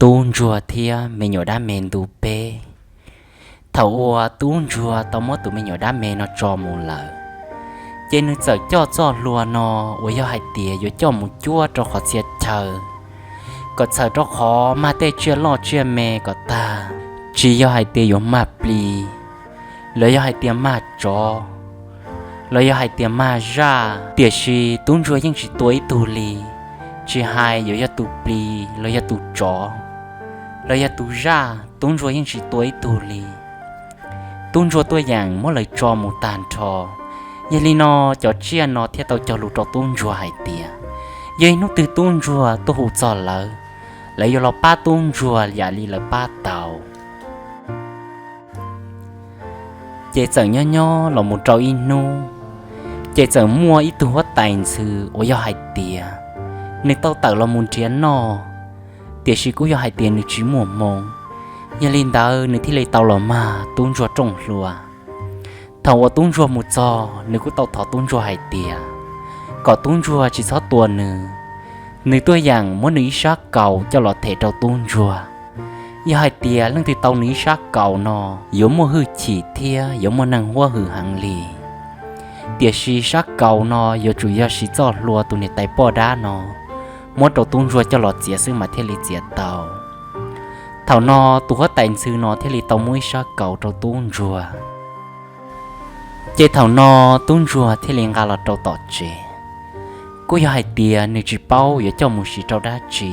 Tub ntsuag thiab me nyuam dab me ntu peb. Thaum uas tub ntsuag tau muab tus me nyuam dab me no tso mus lawm, ces nws txawm coj txoj hlua no uas yog hais tias yuav coj mus cuab rau qhov txhia chaw, kom txhawm rau qhov mag tej tsiaj loj tsiaj me kom tag, tsis yog hais tias yuav mag plis, los yog hais tias mag tsov, los yog hais tias mag zaj, tiam sis tub ntsuag yeej tsis tua ib tug li. Tsis hais yuav yog tus plis los yog tus tsov, los yog tus zaj, tub ntsuag yeej tsis tua ib tug li. Tub ntsuag tuaj yeem muab lawv tso mus tag nrho. Yog li no, cov tsiaj no thiaj tau cog lus rau tub ntsuag hais tias, yog ib hnub twg tub ntsuag tuaj hu txog lawv, lawv yuav los pab tub ntsuag yam li lawv pab tau. Ces txawm nyob nyob los mus rau ib hnub, ces txawm muaj ib tug huab tais ntxhw uas yog hais tias nws tau tawm los mus nrhiav noj, tiam sis kuj yog hais tias nws tsis muaj hmoo. Yog li ntawd nws thiaj li tau los mag tub ntsuag rooj hlua. Thaum uas tub ntsuag mus txog, nws kuj tau thov tub ntsuag hais tias kom tub ntsuag tsis txhob tua nws, nws tuaj yeem muab nws ib sab kaus coj los them rau tub ntsuag. Yog hais tias leej twg tau nws ib sab kaus no, yuav muaj hwj chim thiab yuav muaj neeg huab hwm heev li. Tiam sis sab kaus no yuav tsum yog siv txoj hlua tus niam tais poj dab no muab rau tub ntsuag coj los txiav xwb mas thiaj li txiav tau. Thaum no tus huab tais ntxhw no thiaj li tau muab ib sab kaus rau tub ntsuag. Ces thaum no tub ntsuag thiaj li nqa los rau tom tsev. Kuj yog hais tias nws tsis paub yuav coj mus siv rau dab tsi,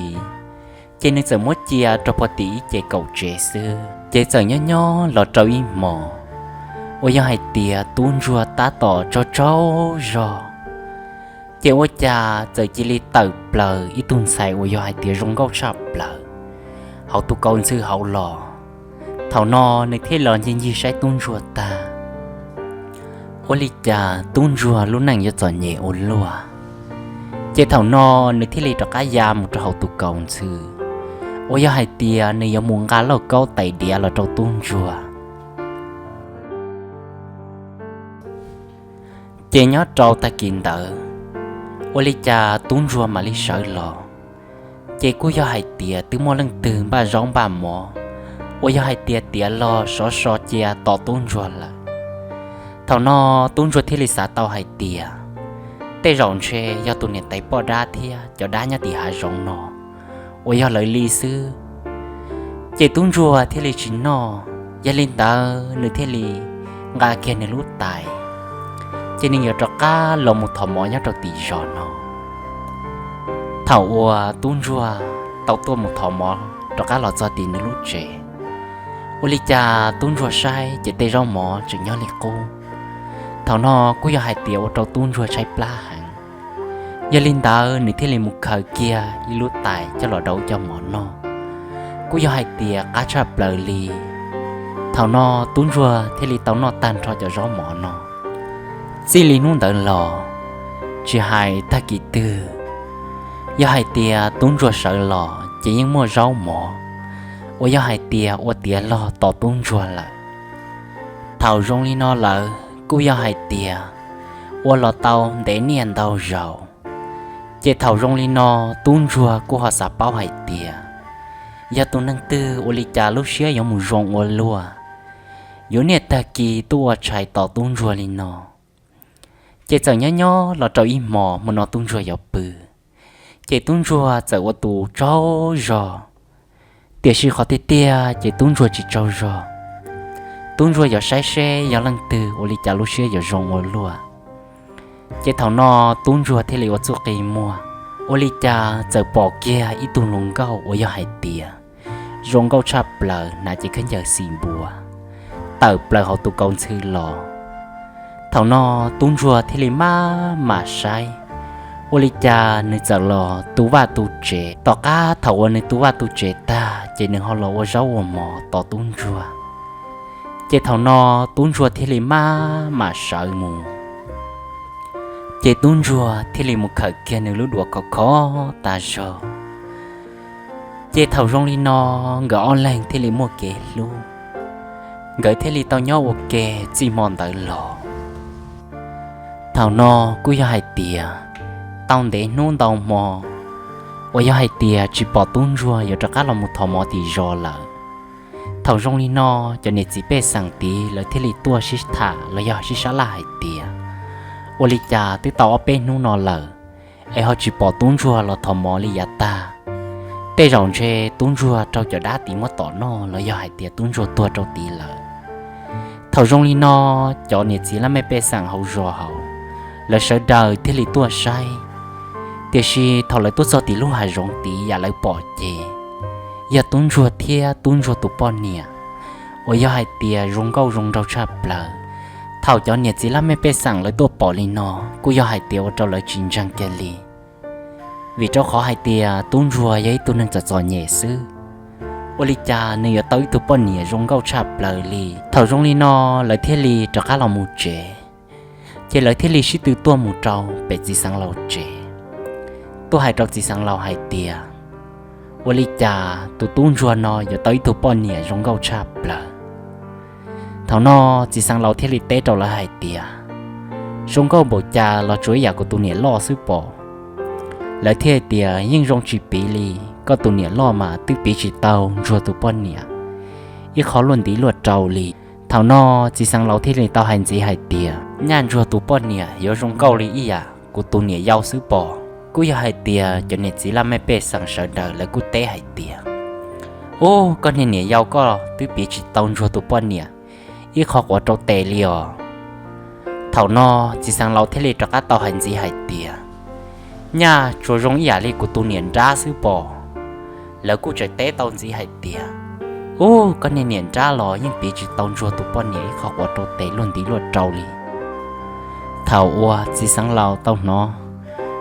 ces nws txawm muab cia rau puag tim ib ce kaum tsev xwb. Ces txawm nyob nyob los rau ib hmos uas yog hais tias tub ntsuag tab tom tsaug tsaug zog, ces ua cas txawm cia li tawm plaws ib tug ntxhais uas yog hais tias zoo nkauj tshaj plaws hauv tus kaus ntxhw hauv los. Thaum no nws thiaj los ncig ncig saib tub ntsuag tag, ua li cas tub ntsuag lub neej yuav txom nyem ua luaj. Ces thaum no nws thiaj li rov qab ya mus rau hauv tus kaus ntxhw uas yog hais tias nws yuav mus nqa lauj kaub tais diav los rau tub ntsuag. Ces nyob rau tag kis ntawd, ua li cas tub ntsuag mam li sawv los, ces kuj yog hais tias twb muaj leej twg npaj zaub npaj mov uas yog hais tias tiav los sov so cia tos tub ntsuag lawm. Thaum no tub ntsuag thiaj li xav tau hais tias tej zaum ntshe yog tus niam tais poj dab thiab cov dab nyob tim hav zoov no uas yog lawv li xwb. Ces tub ntsuag thiaj li tsis noj, yog li ntawd nws thiaj li nqa kiag nws lub tais, ces nws yuav rov qab los mus thov mov nyob rau tim zos no. Thaum uas tub ntsuag tau tuaj mus thov mov rov qab los txog tim nws lub tsev, ua li cas tub ntsuag saib ces tej zaub mov tseem nyob li qub. Thaum no kuj yog hais tias ua rau tub ntsuag tshaib plab heev. Yog li ntawd nws thiaj li mus khaws kiag ib lub tais coj los daus cov mov noj, kuj yog hais tias qab tshaj plaws li. Thaum no tub ntsuag thiaj li tau noj tag nrho cov zaub mov no. Txij li hnub ntawd los, tsis hais tag kis twg, yog hais tias tub ntsuag sawv los ces yeej muaj zaub mov uas yog hais tias ua tiav los tos tub ntsuag lawm. Thaum zoo li no lawm kuj yog hais tias ua los tau ntev niaj ntau zaus. Ces thaum zoo li no, tub ntsuag kuj ho xav paub hais tias yog tus neeg twg ua li cas lub siab yuav mus zoo ua luaj, yuav niaj tag kis tuaj ua tshais tos tub ntsuag li no. Ces txawm nyob nyob los rau ib hmos, hmo no tub ntsuag yuav pw, ces tub ntsuag txawm ua tus tsaug zog. Tiam sis qhov tiag tiag ces tub ntsuag tsis tsaug zog. Tub ntsuag yuav saib seb yog leej twg ua li cas lub siab yuav zoo ua luaj. Ces thaum no tub ntsuag thiaj li ua txuj qi muag, ua li cas txawm pom kiag ib tug hluas nkauj uas yog hais tias zoo nkauj tshaj plaws, hnav cev khaub ncaws xim npua, tawm plaws hauv tus kaus ntxhw los. Thaum no tub ntsuag thiaj li maj mam saib, ua li cas nws txawm los tu vaj tu tsev. Tom qab thaum uas nws tu vaj tu tsev tag ces nws ho los ua zaub ua mov tos tub ntsuag. Ces thaum no tub ntsuag thiaj li maj mam sawv mus, ces tub ntsuag thiaj li mus khawm kiag nws lub duav khov kho tas zog. Ces thaum zoo li no, nkawd ob leeg thiaj li muaj kev hlub, nkawd thiaj li tau nyob ua ke txij hmo ntawd los. Thaum no kuj yog hais tias tau ntev hnub ntau hmo, uas yog hais tias tsis pom tub ntsuag yuav rov qab los mus thov mov tim zos lawm. Thaum zoo li no, cov niam txiv pej xeem tid lawv thiaj li tuaj sib tham los yog sib sab laj hais tias, ua li cas twb tau ob peb hnub no lawm es ho tsis pom tub ntsuag los thov mov li yav tag. Tej zaum ntshe tub ntsuag raug cov dab tid muab tom noj los yog hais tias tub ntsuag tuag rau tid lawm. Thaum zoo li no, cov niam txiv laj mej pej xeem hauv zos hauv, lawv sawv daws thiaj li tuaj saib. Tiam sis thaum lawv tuaj txog tim lub hav zoov tid, yam lawv pom ces yog tub ntsuag thiab tub ntsuag tus poj niam uas yog hais tias zoo nkauj zoo nraug tshaj plaws. Thaum cov niam txiv laj mej pej xeem lawv tuaj pom li no, kuj yog hais tias ua rau lawv tsis ntseeg kiag li. Vim rau qhov hais tias tub ntsuag yog ib tug neeg txom txom nyem xwb, ua li cas nws yuav tau ib tug poj niam zoo nkauj tshaj plaws li. Thaum zoo li no, lawv thiaj li rov qab los mus tsev. Ces lawv thiaj li sib tw tuaj mus rau pem txiv xeev laus tsev, tuaj hais rau txiv xeev laus hais tias, ua li cas tus tub ntsuag no yuav tau ib tug poj niam zoo nkauj tshaj plaws. Thaum no, txiv xeev laus thiaj li teb rau lawv hais tias, zoo nkauj npaum cas los tsuas ib yam kuv tus niam loj xwb pom. Lawv thiaj tias, yeej zoo tsis piv li, koj tus niam loj mas twb piv tsis tau ntsuag tus poj niam ib qho luaj ntiv luaj rau li. Thaum no, txiv xeev laus thiaj li tau hais ntxiv hais tias, nyaj ntsuag tus poj niam yuav zoo nkauj li ib yam kuv tus niam yau xwb pom. Kuj yog hais tias cov niam txiv laj mej pej xeem sawv daws lawv kuj teb hais tias, ub, koj niag niam yau koj twb piv tsis tau ntsuag tus poj niam ib qho quav rau tes li os. Thaum no, txiv xeev laus thiaj li rov qab tau hais ntxiv hais tias, nyaj tsuas zoo ib yam li kuv tus niam nrab xwb pom. Lawv kuj tseem teb tau ntxiv hais tias, ub, koj niag niam nrab los yeej piv tsis tau ntsuag tus poj niam ib qho quav rau tes luaj ntiv luaj rau li. Thaum uas txiv xeev laus tau hnov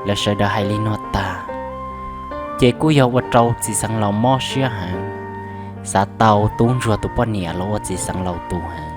lawv sawv daws hais li no tag, ces kuj yog ua rau txiv xeev laus mob siab heev, xav tau tub ntsuag tus poj niam los ua txiv xeev laus tus heev.